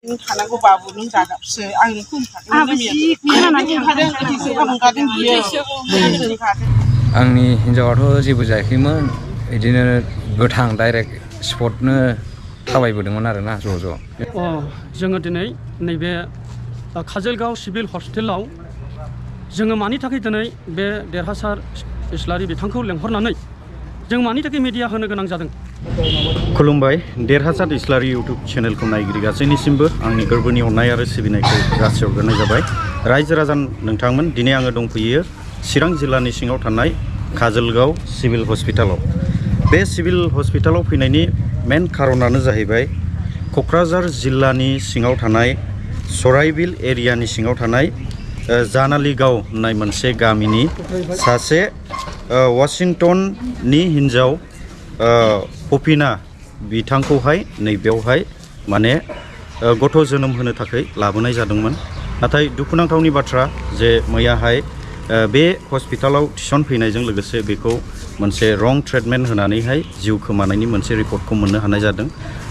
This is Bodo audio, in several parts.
खानांगौ बाबु नों जागाबसो आंनि आंनि हिनजावाथ' जेबो जायाखैमोन बिदिनो गोथां डाइरेक्ट स्पटनो थाबायबोदोंमोन आरोना ज' जोङो दिनै नैबे काजलगाव सिभिल हस्पिटालाव जोङो मानि थाखाय दिनै बे देरहासार इस्लारि बिथांखौ लेंहरनानै जों मानि थाखाय मिडिया होनो गोनां जादों। खुलुमबाय देरहासार इस्लारि इउटुब चेनेलखौ नायगिरि गासैनिसिमबो आंनि गोरबोनि अननाय आरो सिबिनायखौ जासिहरग्रोनाय जाबाय। रायजो राजा नोंथांमोन दिनै आङो दंफैयो चिरां जिल्लानि सिङाव थानाय काजलगाव सिभिल हस्पिटालाव। बे सिभिल हस्पिटालाव फैनायनि मेन खारनानो जाहैबाय क'क्राझार जिल्लानि सिङाव थानाय सराइबिल एरियानि सिङाव थानाय जानालिगाव होननाय मोनसे गामिनि सासे वाशिंटननि हिन्जाव पपिना बिथांखौहाय नैबेयावहाय माने गथ' जोनोम होनो थाखाय लाबोनाय जादोंमोन। नाथाय दुखुनांथावनि बाथ्रा जे मैयाहाय बे हस्पिटालाव थिसनफैनायजों लोगोसे बेखौ मोनसे रं ट्रिटमेन्ट होनानैहाय जिउ खोमानायनि मोनसे रिपर्टखौ मोननो हानाय जादों।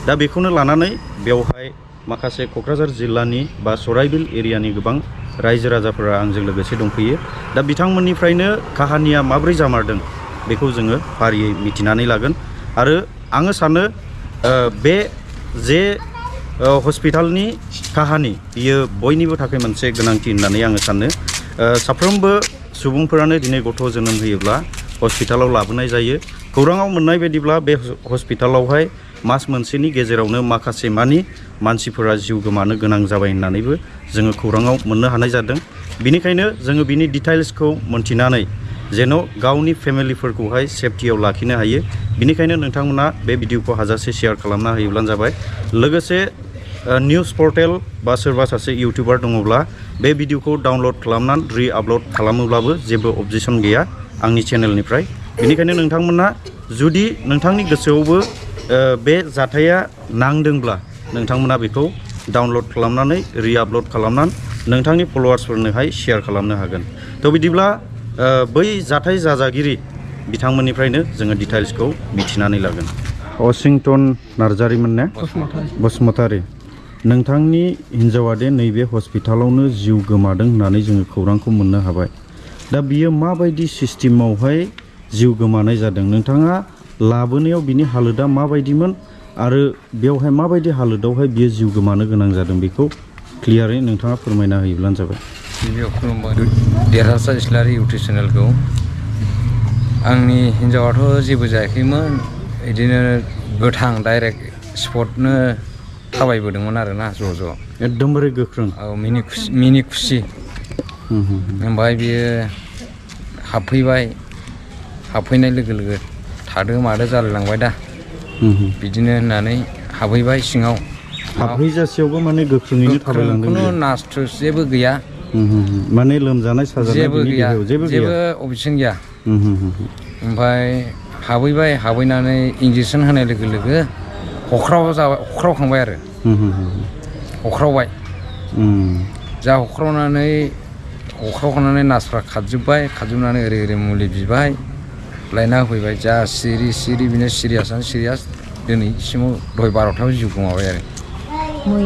दा बेखौनो लानानै बेवहाय माखासे क'क्राझार जिल्लानि बा सराइबिल एरियानि गोबां रायजो राजाफोरा आंजों लोगोसे दंफैयो। दा बिथांमोननिफ्रायनो काहानिया माब्रै जामारदों बेखौ जोङो फारियै मिथिनानै लागोन। आरो आङो सानो बे जे हस्पिटालनि काहानि बियो बयनिबो थाखाय मोनसे गोनांथि होननानै आङो सानो। साफ्रोमबो सुबुंफोरानो दिनै गथ' जोनोम होयोब्ला हस्पिटालाव लाबोनाय जायो। खौराङाव मोननाय बायदिब्ला बे हस्पिटालावहाय मास मोनसेनि गेजेरावनो माखासे मानि मानसिफोरा जिउ गोमानो गोनां जाबाय होननानैबो जोङो खौराङाव मोननो हानाय जादों। बिनिखायनो जोङो बिनि डिटेल्सखौ मोनथिनानै जेन' गावनि फेमिलिफोरखौहाय सेफटियाव लाखिनो हायो। बिनिखायनो नोंथांमोना बे भिडिअखौ हाजासे शेयार खालामना होयोब्लानो जाबाय। लोगोसे निउस पर्टेल बा सोरबा सासे इउटिउबार दङब्ला बे भिडिअखौ डाउनलड खालामनानै रि-आपल'ड खालामोब्लाबो जेबो अबजेक्सन गैया आंनि चेनेलनिफ्राय। बिनिखायनो नोंथांमोना जुदि नोंथांनि गोसोआवबो बे जाथाया नांदोंब्ला नोंथांमोना बेखौ डाउनलड खालामनानै रि-आपल'ड खालामनानै नोंथांनि फल'वार्सफोरनोहाय शेयार खालामनो हागोन। थ' बिदिब्ला बै जाथाय जाजागिरि बिथांमोननिफ्रायनो जोङो डिटेल्सखौ मिथिनानै लागोन। वाशिंटन नार्जारिमोन ने? बसुमतारी। नोंथांनि हिन्जावा दे नैबे हस्पिटालावनो जिउ गोमादों होननानै जोङो खौरांखौ मोननो हाबाय। दा बियो माबायदि सिस्टेमावहाय जिउ गोमानाय जादों? नोंथाङा लाबोनायाव बिनि हालोदा माबायदिमोन आरो बेवहाय माबायदि हालोदावहाय बियो जिउ गोमानो गोनां जादों बेखौ क्लियारै नोंथाङा फोरमायना होयोब्लानो जाबाय। गिबियाव खुलुमबाय देरहासार इस्लारि इउटुब चेनेलखौ। आंनि हिनजावाथ' जेबो जायाखैमोन बिदिनो गोथां डाइरेक्ट स्पटनो थाबायबोदोंमोन आरोना ज'। एकदमबारे गोख्रों। औ मिनि खुसि। ओमफ्राय बियो हाबफैनाय लोगो लोगो थादो मादो जालायलांबाय दा बिदिनो होननानै हाबहैबाय सिङाव। हाबहैजासेयावबो माने गोख्रोङैनो थाबायलांदों। खुनु नासथुस जेबो गैया। माने लोमजानाय साजानाय जेबो गैया, जेबो अबजेक्सन गैया। ओमफ्राय हाबहैनानै इन्जेकसन होनाय लोगो लोगो हख्रावखांबाय आरो हख्रावबाय। जा हख्रावखांनानै नार्सफ्रा खारजोबनानै ओरै मुलि बिबाय लायना होफैबाय। जा सिरि बिनो सिरियास दिनैसिमाव दहाय 12थायाव जिउ गोमाबाय आरो।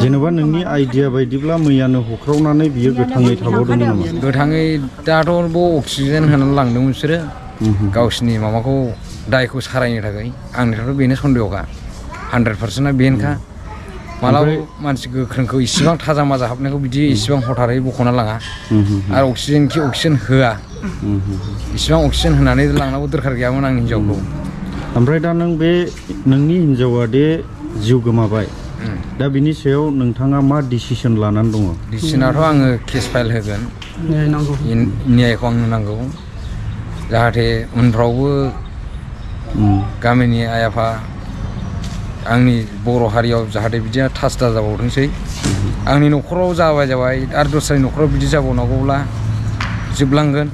जेनेबा नोंनि आइडिया बायदिब्ला मैयानो हख्रावनानै बियो गोथाङै थाबावदों नामा? गोथाङै दाथ' अक्सिजेन होनानै लांदों बिसोरो गावसिनि माबाखौ दायखौ सारायनो थाखाय। आंनिफ्रायथ' बेनो सन्देहखा 100%। बेनोखा मालाबा मानसि गोख्रोंखौ इसिबां थाजा माजा हाबनायखौ बिदि इसिबां हथारै बख'ना लाङा। आरो अक्सिजेन होआ। इसिबां अक्सिजेन होनानै लांनांगौ दरखार गैयामोन आंनि हिनजावखौ। ओमफ्राय दा नोंनि हिनजावा दे जिउ गोमाबाय, दा बिनि सायाव नोंथाङा मा डिसिसन लानानै दङ? डिसिसनाथ' आङो केस फाइल होगोन। न्यायखौ आंनो नांगौ जाहाथे उनफ्रावबो गामिनि आइ आफा आंनि बर' हारियाव जाहाथे बिदिया थास दा जाबावथोंसै। आंनि न'खराव जाबाय आरो दस्रानि न'खराव बिदि जाबावनांगौब्ला जोबलांगोन।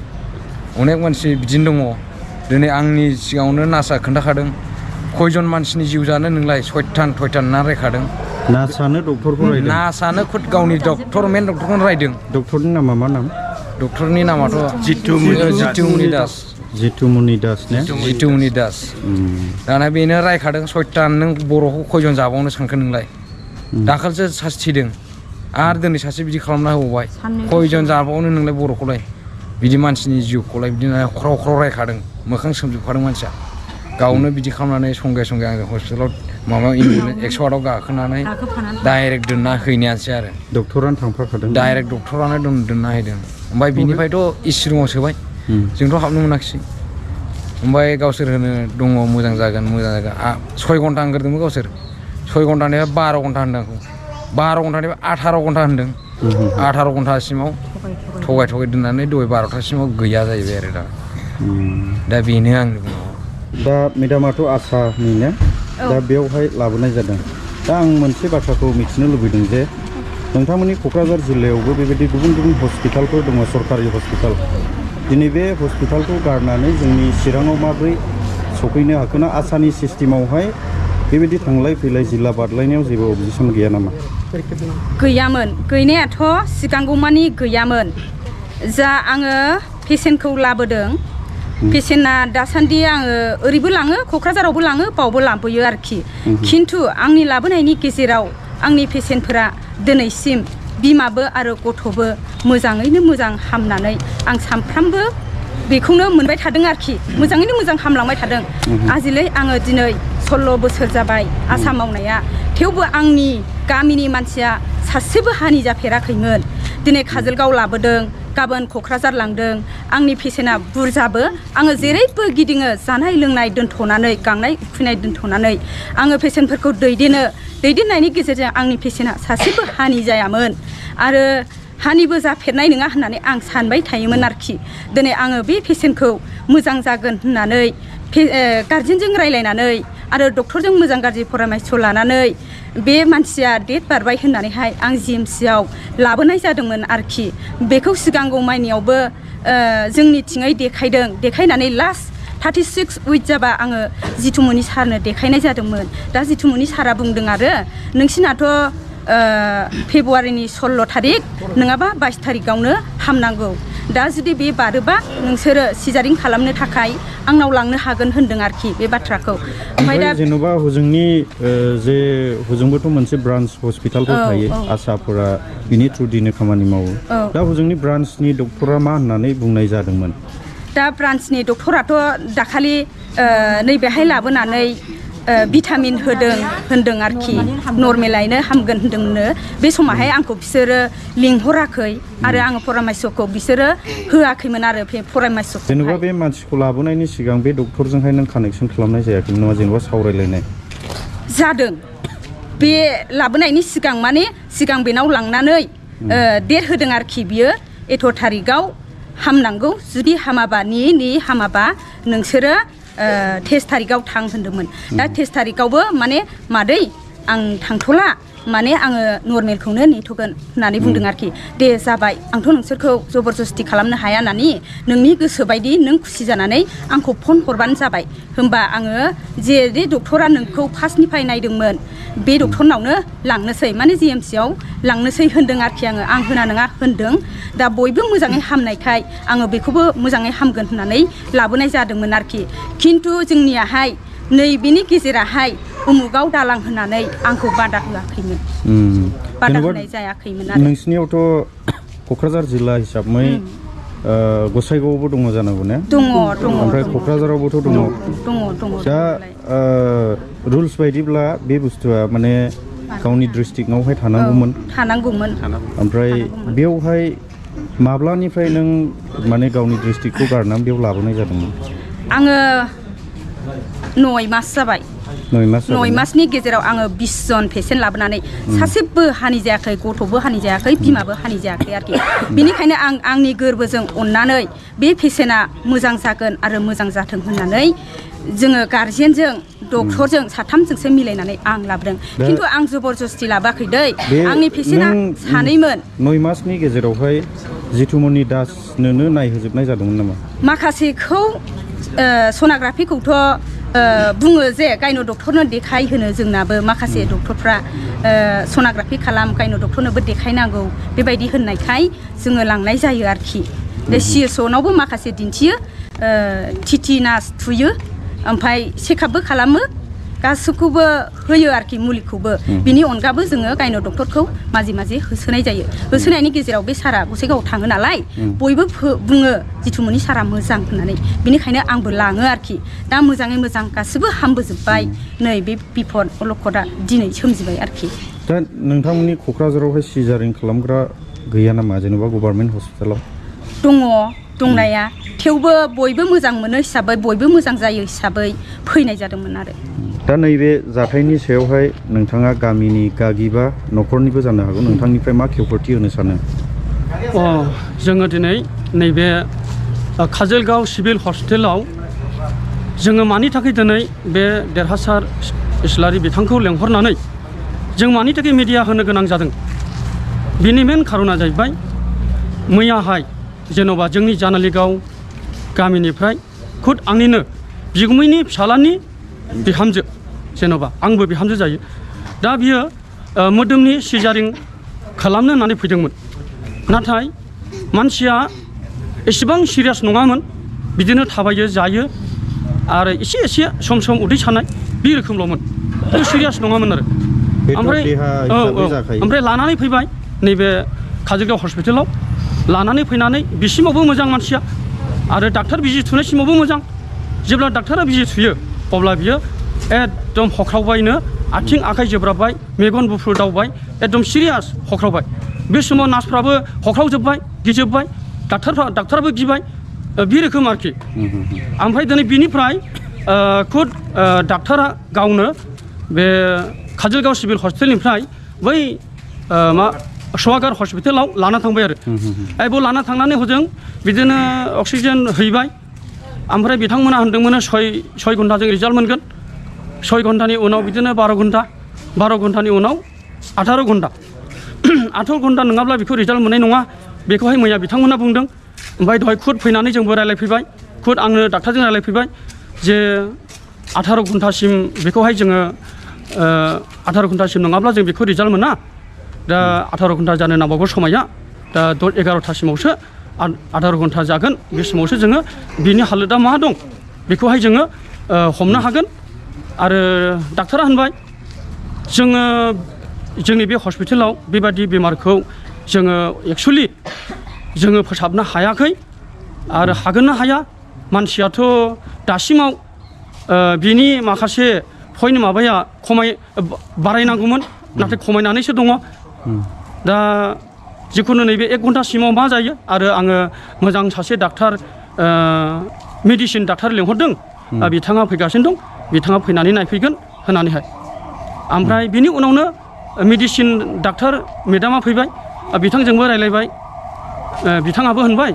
अनेक मानसि बिदिनो दङ। दिनै आंनि सिगाङावनो नार्सआ खोन्थाखादों खयजन मानसिनि जिउ जानो नोंलाय सयथान ना रायखादों। नार्सआनो डक्टरखौ रायदों? नार्सआनो गावनि मेन डक्टरखौनो रायदों। डक्टरनि नामा मा नाम? डक्टरनि नामाथ' जितुमनि दास। जितुमनि दास ने? जितुमनि दास। दाना बेनो रायखादों सयथान नों बर'खौ खयजन जाबावनो सानखो नोंलाय? दाखालिसो सासे थैदों आरो दिनै सासे बिदि खालामना होबावबाय खयजन जाबावनो नोंलाय बर'खौलाय बिदि मानसिनि जिउखौलाय बिदिनो ख्राव ख्राव रायखादों मोखां सोमजोबखादों मानसिया गावनो बिदि खालामनानै संगे संगे आङो हस्पिटालाव माबा 108आव गाखोनानै डाइरेक्ट दोनना हैनायानोसै आरो डक्टरानो थांफाखादों डाइरेक्ट डक्टरानो दोनना हैदों ओमफ्राय बिनिफ्रायथ' एसि रुमाव सोबाय जोंथ' हाबनो मोनाखिसै ओमफ्राय गावसोर होनो दङ मोजां जागोन 6 घन्टा होनग्रोदोंमोन गावसोर 6 घन्टानिफ्राय 12 घन्टा होनदों आंखौ 12 घन्टानिफ्राय 18 घन्टा होनदों 18 घन्टासिमाव थगाय दोननानै दहाय 12थासिमाव गैया जाहैबाय आरो दा बेनो आंनि बुंनांगौ दा मेडामाथ' आसानि ना दा बेयावहाय लाबोनाय जादों दा आं मोनसे बाथ्राखौ मिथिनो लुबैदों जे नोंथांमोननि क'क्राझार जिल्लायावबो बेबायदि गुबुन गुबुन हस्पिटालफोर दङ सरकारि हस्पिटाल दिनै बे हस्पिटालखौ गारनानै जोंनि चिराङाव माबोरै सफैनो हाखोना आसानि सिस्टेमावहाय बेबायदि थांलाय फैलाय जिल्ला बारलायनायाव जेबो अबजेक्सन गैया नामा गैयामोन गैनायाथ' सिगांगौमानि गैयामोन जा आङो पेसेन्टखौ लाबोदों पेसेन्टआ दासान्दि आङो ओरैबो लाङो क'क्राझारावबो लाङो बावबो लाबोयो आरोखि खिन्थु आंनि लाबोनायनि गेजेराव आंनि पेसेन्टफोरा दिनैसिम बिमाबो आरो गथ'बो मोजाङैनो मोजां हामनानै आं सानफ्रामबो बेखौनो मोनबाय थादों आरोखि मोजाङैनो मोजां हामलांबाय थादों आजिलै आङो दिनै 16 बोसोर जाबाय आसा मावनाया थेवबो आंनि गामिनि मानसिया सासेबो हानि जाफेराखैमोन दिनै काजलगाव लाबोदों गाबोन क'क्राझार लांदों आंनि पेसेन्टआ बुरजाबो आङो जेरैबो गिदिङो जानाय लोंनाय दोनथ'नानै गांनाय उखैनाय दोनथ'नानै आङो पेसेन्टफोरखौ दैदेननायनि गेजेरजों आंनि पेसेन्टआ सासेबो हानि जायामोन आरो हानिबो जाफेरनाय नङा होननानै आं सानबाय थायोमोन आरोखि दिनै आङो बे पेसेन्टखौ मोजां जागोन होननानै गार्जेनजों रायलायनानै आरो डक्टरजों मोजां गाज्रि परामर्श लानानै बे मानसिया डेट बारबाय होननानैहाय आं जिएमसिआव लाबोनाय जादोंमोन आरोखि बेखौ सिगांगौ मायनियावबो जोंनिथिङै देखायनानै लास्ट 36 उइक जाबा आङो जितुमनि सारनो देखायनाय जादोंमोन दा जितुमनि सारा बुंदों आरो नोंसिनाथ' फेब्रुवारिनि 16 थारिख नङाबा 22 थारिखआवनो हामनांगौ दा जुदि बे बारोबा नोंसोरो सिजारिं खालामनो थाखाय आंनाव लांनो हागोन होनदों आरोखि बे बाथ्राखौ ओमफ्राय दा जेनेबा हजोंनि जे हजोंबोथ' मोनसे ब्रान्च हस्पिटालफोर थायो आसाफोरा बिनि थ्रुदिनो खामानि मावो दा हजोंनि ब्रान्चनि डक्टरा मा होननानै बुंनाय जादोंमोन दा ब्रान्चनि डक्टराथ' दाखालि नैबेहाय लाबोनानै भिटामिन होनदों आरोखि नर्मेलायनो हामगोन होनदोंनो बे समावहाय आंखौ बिसोरो लिंहराखै आरो आङो परामर्शखौ बिसोरो होआखैमोन आरो परामर्शखौ जेनेबा बे मानसिखौ लाबोनायनि सिगां बे डक्टरजोंहाय नों कानेक्सन खालामनाय जायाखैमोन नामा जेनेबा सावरायलायनाय जादों बे लाबोनायनि सिगां माने सिगां बेनाव लांनानै डेट होदों आरोखि बियो 8 थारिखआव हामनांगौ जुदि हामाबा हामाबा नोंसोरो 23 थारिखआव थां होनदोंमोन दा 23 थारिखआवबो माने मादै आं थांथ'ला माने आङो नर्मेलखौनो नेथ'गोन होननानै बुंदों आरोखि दे जाबाय आंथ' नोंसोरखौ जबरदस्ति खालामनो हाया होननानै नोंनि गोसो बायदि नों खुसि जानानै आंखौ फन हरबानो जाबाय होमबा आङो जे डक्टरा नोंखौ फार्स्टनिफ्राय नायदोंमोन बे डक्टरनावनो लांनोसै माने जिएमसिआव लांनोसै होनदों आरोखि आं होना नङा होनदों दा बयबो मोजाङै हामनायखाय आङो बेखौबो मोजाङै हामगोन होननानै लाबोनाय जादोंमोन आरोखि खिन्थु जोंनियाहाय नैबेनि गेजेराहाय उमुगाव दालां होनानै आंखौ बादा होआखैमोन बादा होनाय जायाखैमोन आरो नोंसिनियावथ' क'क्राझार जिल्ला हिसाबै गसाइगावआवबो दङ जानांगौ ने दङ ओमफ्राय क'क्राझारावबोथ' दङ दा रुल्स बायदिब्ला बे बुस्थुआ माने गावनि डिस्ट्रिक्टआवहाय थानांगौमोन ओमफ्राय बेवहाय माब्लानिफ्राय नों माने गावनि डिस्ट्रिक्टखौ गारनानै बेयाव लाबोनाय जादोंमोन आङो 9 मास जाबाय 9 मासनि गेजेराव आङो 20 जन पेसेन्ट लाबोनानै सासेबो हानि जायाखै गथ'बो हानि जायाखै बिमाबो हानि जायाखै आरोखि बेनिखायनो आं आंनि गोरबोजों अननानै बे पेसेन्टआ मोजां जागोन आरो मोजां जाथों होननानै जोङो गार्जेनजों डक्टरजों साथामजोंसो मिलायनानै आं लाबोदों खिन्थु आं जबरदस्ति लाबोआखै दै आंनि पेसेन्टआ सानैमोन 9 मासनि गेजेरावहाय जितुमनि दासनोनो नायहोजोबनाय जादोंमोन नामा माखासेखौ सनाग्राफिखौथ' बुङो जे गायनो डक्टरनो देखायहोनो जोंनाबो माखासे डक्टरफ्रा सनाग्राफि खालाम गायनो डक्टरनोबो देखायनांगौ बेबायदि होननायखाय जोङो लांनाय जायो आरोखि सिएसअनावबो माखासे दिन्थियो टिटि नार्स थुयो ओमफ्राय चेकआपबो खालामो गासैखौबो होयो आरोखि मुलिखौबो बिनि अनगाबो जोङो गायन' डक्टरखौ माजे माजे होसोनाय जायो होसोनायनि गेजेराव बे सारा गसाइगावआव थाङो नालाय बयबो बुङो जिथुमनि सारा मोजां होननानै बिनिखायनो आंबो लाङो आरोखि दा मोजाङै मोजां गासिबो हामबोजोब्बाय नै बे बिपद अलखदा दिनै सोमजिबाय आरोखि दा नोंथांमोननि क'क्राझारावहाय सिजारिं खालामग्रा गैया नामा जेनेबा गभर्नमेन्ट हस्पिटालाव दङ दंनाया थेवबो बयबो मोजां मोनो हिसाबै बयबो मोजां जायो हिसाबै फैनाय जादोंमोन आरो दा नैबे जाथायनि सायावहाय नोंथाङा गामिनि गागि बा न'खरनिबो जानो हागौ नोंथांनिफ्राय मा खेवफोरथि होनो सानो जोङो दिनै नैबे काजोलगाव सिभिल हस्पिटालाव जोङो मानि थाखाय दिनै बे देरहासार इस्लारि बिथांखौ लेंहरनानै जों मानि थाखाय मिडिया होनो गोनां जादों बिनि मेन खारना जाहैबाय मैयाहाय जेन'बा जोंनि जानालिगाव गामिनिफ्राय खुद आंनिनो बिगुमैनि फिसालानि बिहामजो जेन'बा आंबो बिहामजो जायो दा बियो मोदोमनि सिजारिं खालामनो होननानै फैदोंमोन नाथाय मानसिया एसेबां सिरियास नङामोन बिदिनो थाबायो जायो आरो एसे एसे सम सम उदै सानाय बे रोखोमल'मोन सिरियास नङामोन आरो ओमफ्राय लानानै फैबाय नैबे काजोलगाव हस्पिटालाव लानानै फैनानै बिसिमावबो मोजां मानसिया आरो डाक्टार बिजि थुनायसिमावबो मोजां जेब्ला डाक्टारा बिजि थुयो अब्ला बियो एकदम हख्रावबायनो आथिं आखाइ जोब्राबबाय मेगन बुफ्रुदावबाय एकदम सिरियास हख्रावबाय बे समाव नार्सफ्राबो हख्रावजोब्बाय गिजोब्बाय डाक्टाराबो गिबाय बे रोखोम आरोखि ओमफ्राय दिनै बिनिफ्राय खुद डाक्टारा गावनो बे काजोलगाव सिभिल हस्पिटालनिफ्राय बै सवागार हस्पिटालाव लाना थांबाय आरो बेयाव लाना थांनानै हजों बिदिनो अक्सिजेन हैबाय ओमफ्राय बिथांमोना होनदोंमोन 6 घन्टाजों रिजाल्ट मोनगोन 6 घन्टानि उनाव बिदिनो 12 घन्टानि उनाव 18 घन्टा 18 घन्टा नङाब्ला बेखौ रिजाल्ट मोननाय नङा बेखौहाय मैया बिथांमोना बुंदों ओमफ्राय दहाय खुद फैनानै जोंबो रायलायफैबाय खुद आंनो डाक्टारजों रायलायफैबाय जे 18 घन्टासिम बेखौहाय जोङो 18 घन्टासिम नङाब्ला जों बेखौ रिजाल्ट मोना दा 18 घन्टा जानो नांबावगौ समाया दा 11टासिमावसो 18 घन्टा जागोन बे समावसो जोङो बिनि हालोदा मा दं बेखौहाय जोङो हमनो हागोन आरो डाक्टारा होनबाय जोङो जोंनि बे हस्पिटालाव बेबादि बेमारखौ जोङो एक्चुअलि जोङो फोसाबनो हायाखै आरो हागोन ना हाया मानसियाथ' दासिमाव बिनि माखासे पइन्ट माबाया बारायनांगौमोन नाथाय खमायनानैसो दङ दा जिखुनु नैबे 1 घन्टासिमाव मा जायो आरो आङो मोजां सासे डाक्टार मेडिसिन डाक्टार लेंहरदों बिथाङा फैगासिनो दं बिथाङा फैनानै नायफैगोन होननानैहाय ओमफ्राय बिनि उनावनो मेडिसिन डाक्टार मेडामा फैबाय बिथांजोंबो रायलायबाय बिथाङाबो होनबाय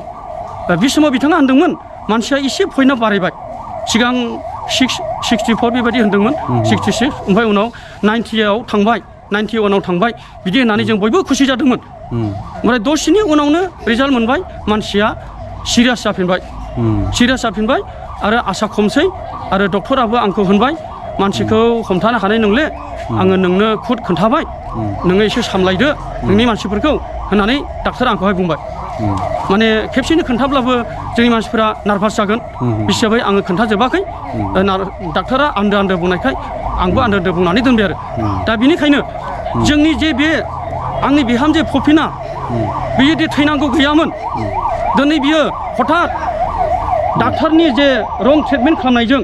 बे समाव बिथाङा होनदोंमोन मानसिया एसे पइन्टआ बारायबाय सिगां 64 बेबायदि होनदोंमोन 66 ओमफ्राय उनाव 90आव थांबाय 91आव थांबाय बिदि होननानै जों बयबो खुसि जादोंमोन ओमफ्राय दसेनि उनावनो रिजाल्ट मोनबाय मानसिया सिरियास जाफिनबाय आरो आसा खमसै आरो डक्टराबो आंखौ होनबाय मानसिखौ हमथानो हानाय नंले आङो नोंनो खुद खोन्थाबाय नोङो एसे सामलायदो नोंनि मानसिफोरखौ होननानै डाक्टारा आंखौहाय बुंबाय माने खेबसेनो खोन्थाब्लाबो जोंनि मानसिफोरा नार्भास जागोन हिसाबै आङो खोन्थाजोबाखै डाक्टारा आन्दो बुंनायखाय आंबो आन्दो बुंनानै दोनबाय आरो दा बेनिखायनो जोंनि जे बे आंनि बिहामजो फफिना बियो दि थैनांगौ गैयामोन दिनै बियो हठात डाक्टारनि जे रं ट्रिटमेन्ट खालामनायजों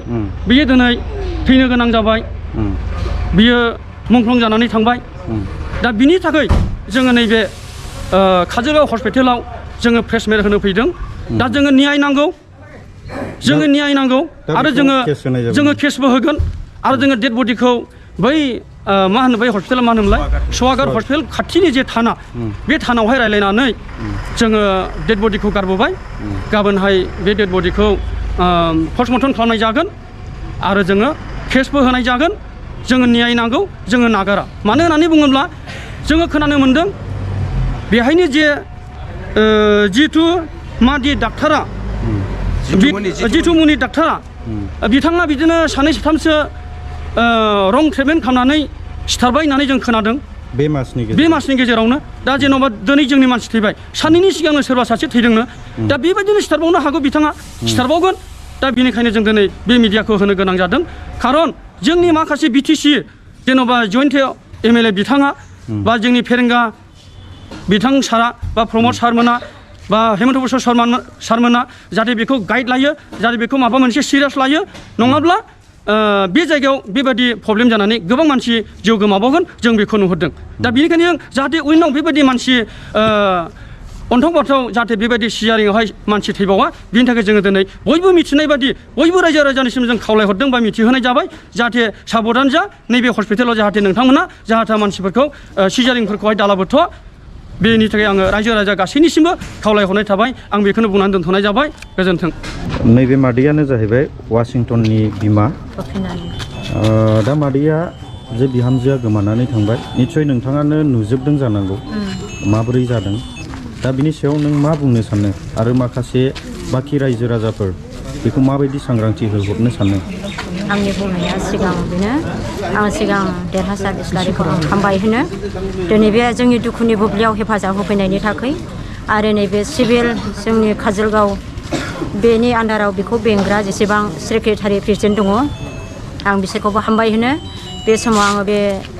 बियो दिनै थैनो गोनां जाबाय बियो मुंख्लं जानानै थांबाय दा बिनि थाखाय जोङो नैबे काजोलगाव हस्पिटालाव जोङो प्रेसमेट होनो फैदों दा जोङो न्याय नांगौ आरो जोङो केसबो होगोन आरो जोङो डेड बडिखौ बै मा होनो बै हस्पिटाला मा होनोमोनलाय सवागार हस्पिटाल खाथिनि जे थाना बे थानावहाय रायलायनानै जोङो डेड बडिखौ गारबोबाय गाबोनहाय बे डेड बडिखौ पस्टमर्टम खालामनाय जागोन आरो जोङो केसबो होनाय जागोन जोङो न्याय नांगौ जोङो नागारा मानो होननानै बुङोब्ला जोङो खोनानो मोन्दों बेहायनो जे जिथु मादि डाक्टारा जिथुमुनि डाक्टारा बिथाङा बिदिनो 2-3सो रं ट्रिटमेन्ट खालामनानै सिथारबाय होननानै जों खोनादों बे मासनि गेजेरावनो दा जेन'बा दिनै जोंनि मानसि थैबाय साननैनि सिगांनो सोरबा सासे थैदोंनो दा बेबायदिनो सिथारबावनो हागौ बिथाङा सिथारबावगोन दा बेनिखायनो जों दिनै बे मिडियाखौ होनो गोनां जादों खारन जोंनि माखासे बिटिसि जेन'बा जयन्त एमएलए बिथाङा बा जोंनि फेरेंगा बिथां सारा बा प्रमद सारमोना बा हेमन्त बसर सारमोना जाहाथे बेखौ गाइड लायो जाहाथे बेखौ माबा मोनसे सिरियास लायो नङाब्ला बे जायगायाव बेबायदि प्रब्लेम जानानै गोबां मानसि जिउ गोमाबावगोन जों बेखौ नुहुरदों दा बेनिखायनो जाहाथे उनाव बेबायदि मानसि अन्थाव बाथाव जाहाथे बेबायदि सिजारिंआवहाय मानसि थैबावा बिनि थाखाय जोङो दिनै बयबो मिथिनाय बादि बयबो रायजो राजानिसिम जों खावलायहरदों बा मिथिहोनाय जाबाय जाहाथे साबधान जा नैबे हस्पिटालाव जाहाथे नोंथांमोना जाहाथे मानसिफोरखौ सिजारिंफोरखौहाय दालाबोथ' बेनि थाखाय आङो रायजो राजा गासैनिसिमबो खावलायहरनाय थाबाय आं बेखौनो बुंनानै दोनथ'नाय जाबाय गोजोन्थों नैबे मादैयानो जाहैबाय वाशिंटननि बिमा दा मादैया जे बिहामजोआ गोमानानै थांबाय निस्सय नोंथाङानो नुजोबदों जानांगौ माबोरै जादों दा बिनि सायाव नों मा बुंनो सानो आरो माखासे बाखि रायजो राजाफोर बेखौ माबायदि सांग्रांथि होहरनो सानो आंनि बुंनाया सिगां बेनो आं सिगां देरहासार इस्लारिखौ आं हामबाय होनो दिनै बे जोंनि दुखुनि बुब्लियाव हेफाजाब होफैनायनि थाखाय आरो नैबे सिभिल जोंनि काजलगाव बेनि आन्दाराव बेखौ बेंग्रा जेसेबां सेक्रेटारि प्रेसिडेन्ट दङ आं बिसोरखौबो हामबाय होनो बे समाव आङो बे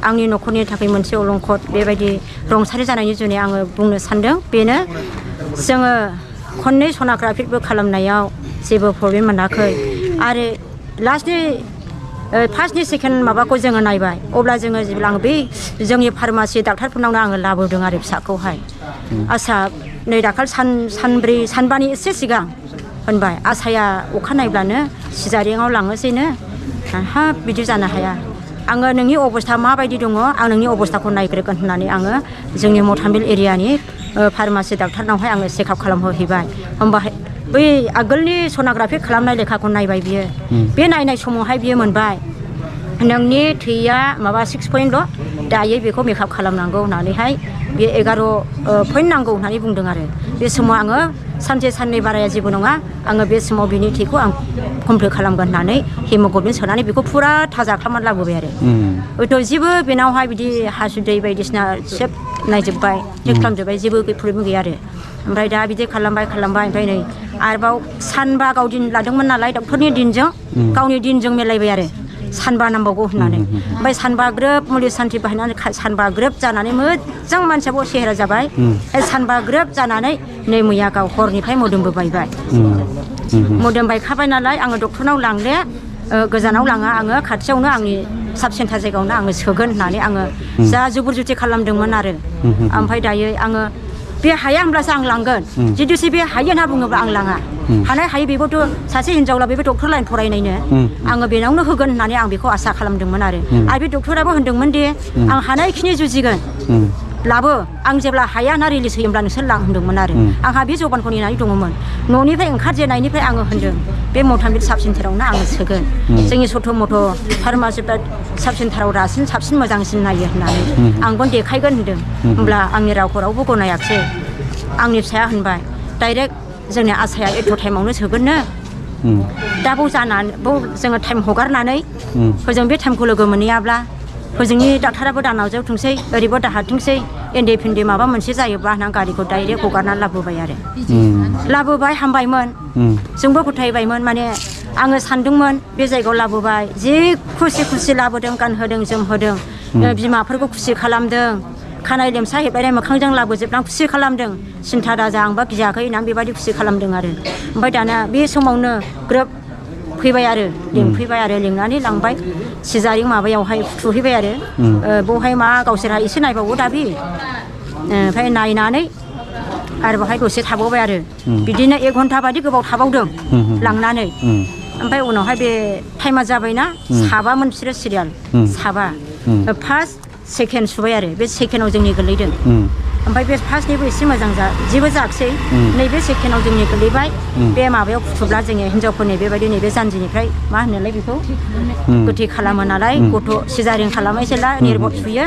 आंनि न'खरनि थाखाय मोनसे अलंखद बेबायदि रंसारि जानायनि जुनै आङो बुंनो सानदों बेनो जोङो खननै सन'ग्राफिबो खालामनायाव जेबो प्रब्लेम मोनाखै आरो लास्टनि फार्स्टनि सेकेन्ड माबाखौ जोङो नायबाय अब्ला जोङो जेब्ला आङो बै जोंनि फार्मासि डाक्टारफोरनावनो आङो लाबोदों आरो फिसाखौहाय आसा नै दाखाल सानब्रै सानबानि एसे सिगां होनबाय आसाया अखा नायब्लानो सिजारिङाव लाङोसैनो हाब बिदि जानो हाया आङो नोंनि अबस्था माबायदि दङ आं नोंनि अबस्थाखौ नायग्रोगोन होननानै आङो जोंनि मथामिल एरियानि फार्मासि डाक्टारनावहाय आङो चेकआप खालामहोहैबाय होमबाहाय बै आगोलनि सन'ग्राफि खालामनाय लेखाखौ नायबाय बियो बे नायनाय समावहाय बियो मोनबाय नोंनि थैया माबा 6 दायो बेखौ मेकआप खालामनांगौ होननानैहाय बे 11 पइन्ट नांगौ होननानै बुंदों आरो बे समाव आङो सानसे साननै बाराया जेबो नङा आङो बे समाव बिनि थैखौ आं कमप्लिट खालामगोन होननानै हेमोग्लबिन सोनानै बेखौ फुरा थाजा खालामनानै लाबोबाय आरो हयथ' जेबो बेनावहाय बिदि हासुदै बायदिसिना सेब नायजोब्बाय चेक खालामजोब्बाय जेबो प्रब्लेम गैया आरो ओमफ्राय दा बिदि खालामबाय ओमफ्राय नै आरोबाव सानबा गाव दिन लादोंमोन नालाय डक्टरनि दिनजों गावनि दिनजों मिलायबाय आरो सानबा नांबावगौ होननानै ओमफ्राय सानबा ग्रोब मुलि सान्थि बाहायनानै सानबा ग्रोब जानानै मोजां मानसियाबो सेहेरा जाबाय सानबा ग्रोब जानानै नै मैया गाव हरनिफ्राय मोदोमबो बायबाय मोदोम बायखाबाय नालाय आङो डक्टरनाव लांले गोजानाव लाङा आङो खाथियावनो आंनि साब सेन्टार जायगायावनो आङो सोगोन होननानै आङो जा जुबुर जुथि खालामदोंमोन आरो ओमफ्राय दायो आङो बे हाया होनब्लासो आं लांगोन जुदिसो बे हायो होनना बुङोब्ला आं लाङा हानाय हायो बेबोथ' सासे हिनजावला बेबो डक्टर लाइन फरायनायनो आङो बेनावनो होगोन होननानै आं बेखौ आसा खालामदोंमोन आरो बे डक्टराबो होनदोंमोन दि आं हानायखिनि जुजिगोन लाबो आं जेब्ला हाया ना रिलिज होयोब्ला नोंसोर लां होनदोंमोन आरो आंहा बे जबानखौ नेनानै दङमोन न'निफ्राय ओंखारजेननायनिफ्राय आङो होनदों बे मथामिल साब सेन्टारावनो आङो सोगोन जोंनि सथ' मथ' फार्मासि साब सेन्टाराव रासिन साबसिन मोजांसिन नायो होननानै आंबो देखायगोन होनदों होमब्ला आंनि रावखौ रावबो गनायाखिसै आंनि फिसाया होनबाय डाइरेक्ट जोंनि आसाया एथ' टाइमावनो सोगोननो दा बाव जानानै बाव जोङो टाइम हगारनानै हजों बे टाइमखौ लोगो मोनहैयाब्ला हजोंनि डाक्टाराबो दा नाजावथोंसै ओरैबो दाहारथोंसै एन्डे फिन्डे माबा मोनसे जायोब्ला होनना गारिखौ डाइरेक्ट हगारनानै लाबोबाय आरो लाबोबाय हामबायमोन जोंबो फोथायबायमोन माने आङो सानदोंमोन बे जायगायाव लाबोबाय जि खुसि लाबोदों गानहोदों जोमहोदों बिमाफोरखौ खुसि खालामदों खानाय लेमसा हेबलायनाय मोखांजों लाबोजोबनानै खुसि खालामदों सिन्था दाजा आंबा गियाखै होननानै बेबायदि खुसि खालामदों आरो ओमफ्राय दाना बे समावनो ग्रोब फैबाय आरो लिंफैबाय आरो लिंनानै लांबाय सिजारिं माबायावहाय फुथुहैबाय आरो बेवहाय मा गावसोरहा एसे नायबावो दाबि ओमफ्राय नायनानै आरो बेवहाय दसे थाबावबाय आरो बिदिनो 1 घन्टा बादि गोबाव थाबावदों लांनानै ओमफ्राय उनावहाय बे टाइमा जाबायना साबामोन बिसोरो सिरियाल साबा फार्स्ट सेकेन्ड सुबाय आरो बे सेकेन्डआव जोंनि गोलैदों ओमफ्राय बे फार्स्टनिबो एसे मोजां जेबो जायाखिसै नैबे सेकेन्डआव जोंनि गोलैबाय बे माबायाव फुथुब्ला जोङो हिनजावफोरनि बेबायदि नैबे जानजिनिफ्राय मा होनोलाय बेखौ गोथै खालामो नालाय गथ' सिजारिं खालामो जेला निर्बट सुयो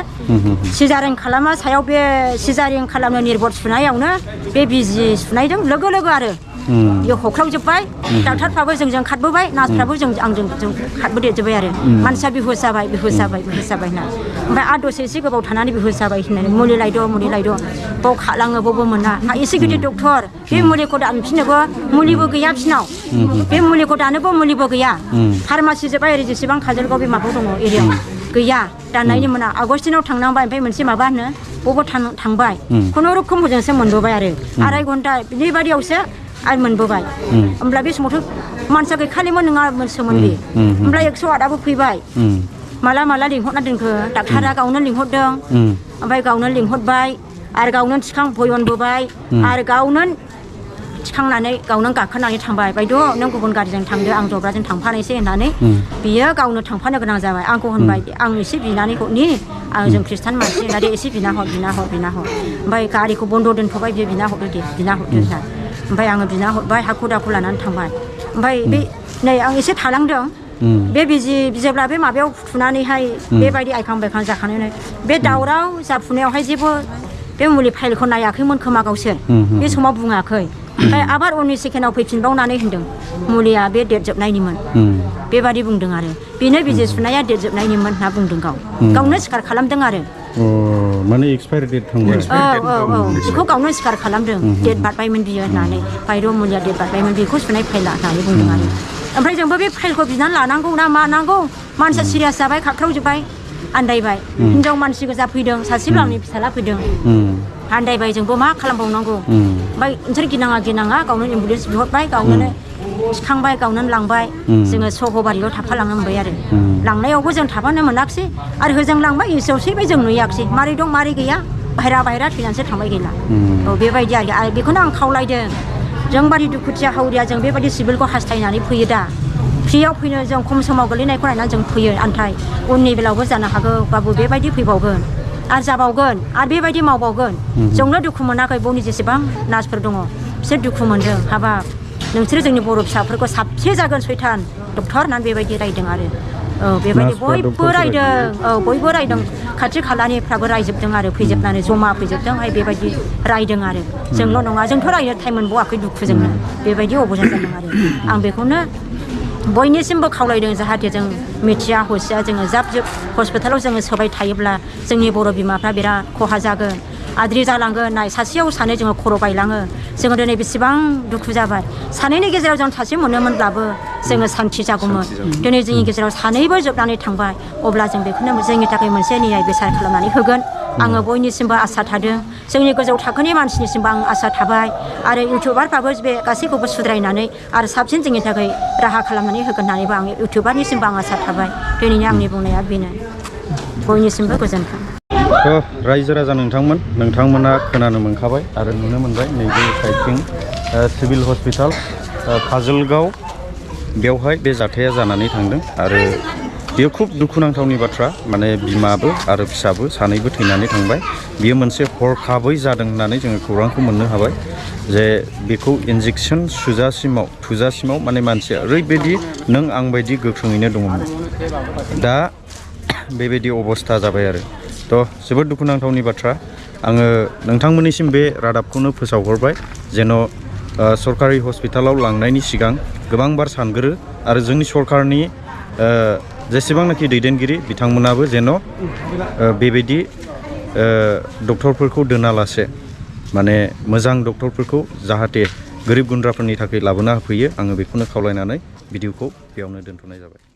सिजारिं खालामा सायाव बे सिजारिं खालामनो निर्बट सुनायावनो बे बिजि सुनायजों लोगो आरो बेयाव हख्रावजोब्बाय डाक्टारफ्राबो जोंजों खारबोबाय नार्सफ्राबो आंजों खारबोदेरजोब्बाय आरो मानसिया बिहुस जाबाय होनना ओमफ्राय आरो दसे एसे गोबाव थानानै बिहुस जाबाय होननानै मुलि लायद' बाव खालाङो बावबो मोना एसे गिदिर डक्टर बे मुलिखौ दानफिननोबो मुलिबो गैया फिनाव बे मुलिखौ दानोबो मुलिबो गैया फार्मासि जोब्बाय ओरै जेसेबां काजलगाव बे माबायाव दङ एरियायाव गैया दाननायनि मोना आगस्टिनाव थांनांबाय ओमफ्राय मोनसे माबा होनो बबाव थांबाय खुनुरुखुम हजोंसो मोनबोबाय आरो आराय घन्टा बिनि बादियावसो आरो मोनबोबाय होमब्ला बे समावथ' मानसिया गैखालिमोन नङामोनसोमोन बे ओमफ्राय 108आबो फैबाय माला लिंहरना दोनखो डाक्टारा गावनो लिंहरदों ओमफ्राय गावनो लिंहरबाय आरो गावनो भयनबोबाय आरो गावनो थिखांनानै गावनो गाखोनानै थांबाय बायद' नों गुबुन गारिजों थांदो आं जब्राजों थांफानोसै होननानै बियो गावनो थांफानो गोनां जाबाय आंखौ होनबाय आं एसे बिनानै हरनि आं जों खृष्टान मानसि होननानै एसे बिना हर ओमफ्राय गारिखौ बन्द' दोनथ'बाय बियो बिना हरदो होनना ओमफ्राय आङो बिना हरबाय हाखु दाखु लानानै थांबाय ओमफ्राय बे नै आं एसे थालांदों बे जेब्ला बे माबायाव फुथुनानैहाय बेबायदि आइखां बायखां जाखानानै बे दावराव जाफुनायावहाय जेबो बे मुलि फाइलखौ नायाखैमोन खोमा गावसोर बे समाव बुङाखै ओमफ्राय आबार उननि सेकेन्डआव फैफिनबावनानै होनदों मुलिया बे डेट जोबनायनिमोन बेबादि बुंदों आरो बेनो बिजि सुनाया डेट जोबनायनिमोन होनना बुंदों गावनो सिखार खालामदों आरो माने एक्सपायारि डेट थांबाय औ बेखौ गावनो सिखार खालामदों डेट बारबायमोन बियो होननानै बायद' मुलिया डेट बारबायमोन बेखौ सुनाय फाइला होननानै बुंदों आरो ओमफ्राय जोंबो बे फाइलखौ बिनानै लानांगौ ना मानांगौ मानसिया सिरियास जाबाय खाख्रावजोब्बाय आन्दायबाय हिनजाव मानसि गोजा फैदों सासेबो आंनि फिसाला फैदों आन्दायबाय जोंबो मा खालामबावनांगौ ओमफ्राय नोंसोर गिनाङा गावनो एम्बुलेन्स बिहरबाय गावनो थिखांबाय गावनो लांबाय जोङो सहबारियाव थाफालांनो मोनबाय आरो लांनायावबो जों थाफानो मोनाखिसै आरो होजों लांबाय इसेयाव सैबाय जों नुयाखिसै मारै दं मारै गैया बाहेरा थैनानैसो थांबाय गैला औ बेबायदि आरो बेखौनो आं खावलायदों जोंबादि दुखुथिया हावरिया जों बेबायदि सिभिलखौ हास्थायनानै फैयो दा फ्रियाव फैनो जों खम समाव गोलैनायखौ नायनानै जों फैयो आन्थाय उननि बेलायावबो जानो हागौ बाबु बेबायदि फैबावगोन आरो जाबावगोन आरो बेबायदि मावबावगोन जोंनो दुखु मोनाखै बावनि जेसेबां नार्सफोर दङ बिसोर दुखु मोनदों हाबाब नोंसोरो जोंनि बर' फिसाफोरखौ साबसे जागोन सैथान डक्टर होननानै बेबायदि रायदों आरो औ बेबायदि बयबो रायदों खाथि खालानिफ्राबो रायजोबदों आरो फैजोबनानै जमा फैजोबदों बेबायदि रायदों आरो जोंल' नङा जोंथ' रायनो टाइम मोनबावाखै दुखुजोंनो बेबायदि अबस्था जादों आरो आं बेखौनो बयनिसिमबो खावलायदों जाहाथे जों मिथिया हसिया जोङो जाब हस्पिटालाव जोङो सोबाय थायोब्ला जोंनि बर' बिमाफ्रा बिराद खहा जागोन आद्रि जालांगोन नाय सासेयाव सानै जोङो खर' बायलाङो जोङो दिनै बेसेबां दुखु जाबाय सानैनि गेजेराव जों सासे मोनोमोनब्लाबो जोङो सान्थि जागौमोन दिनै जोंनि गेजेराव सानैबो जोबनानै थांबाय अब्ला जों बेखौनो जोंनि थाखाय मोनसे न्याय बिसार खालामनानै होगोन आङो बयनिसिमबो आसा थादों जोंनि गोजौ थाखोनि मानसिनिसिमबो आं आसा थाबाय आरो इउटुबारफ्राबो बे गासैखौबो सुद्रायनानै आरो साबसिन जोंनि थाखाय राहा खालामनानै होगोन होननानैबो आं इउटुबारनिसिमबो आं आसा थाबाय दिनैनि आंनि बुंनाया बेनो बयनिसिमबो गोजोन्थों रायजो राजा नोंथांमोना खोनानो मोनखाबाय आरो नुनो मोनबाय नैबे साइडथिं सिभिल हस्पिटाल काजलगाव बेवहाय बे जाथाया जानानै थांदों आरो बेयो खुब दुखुनांथावनि बाथ्रा माने बिमाबो आरो फिसाबो सानैबो थैनानै थांबाय बियो मोनसे हरखाबै जादों होननानै जोङो खौरांखौ मोननो हाबाय जे बेखौ इन्जेक्सन थुजासिमाव माने मानसिया ओरैबायदि नों आं बायदि गोख्रोङैनो दङमोन दा बेबायदि अबस्था जाबाय आरो थ' जोबोद दुखुनांथावनि बाथ्रा आङो नोंथांमोननिसिम बे रादाबखौनो फोसावहरबाय जेन' सरकारि हस्पिटालाव लांनायनि सिगां गोबांबार सानग्रो आरो जोंनि सरकारनि जेसेबांनाखि दैदेनगिरि बिथांमोनाबो जेन' बेबायदि डक्टरफोरखौ दोनालासे माने मोजां डक्टरफोरखौ जाहाथे गोरिब गुन्द्राफोरनि थाखाय लाबोना होफैयो आङो बेखौनो खावलायनानै भिडिअखौ बेयावनो दोनथ'नाय जाबाय।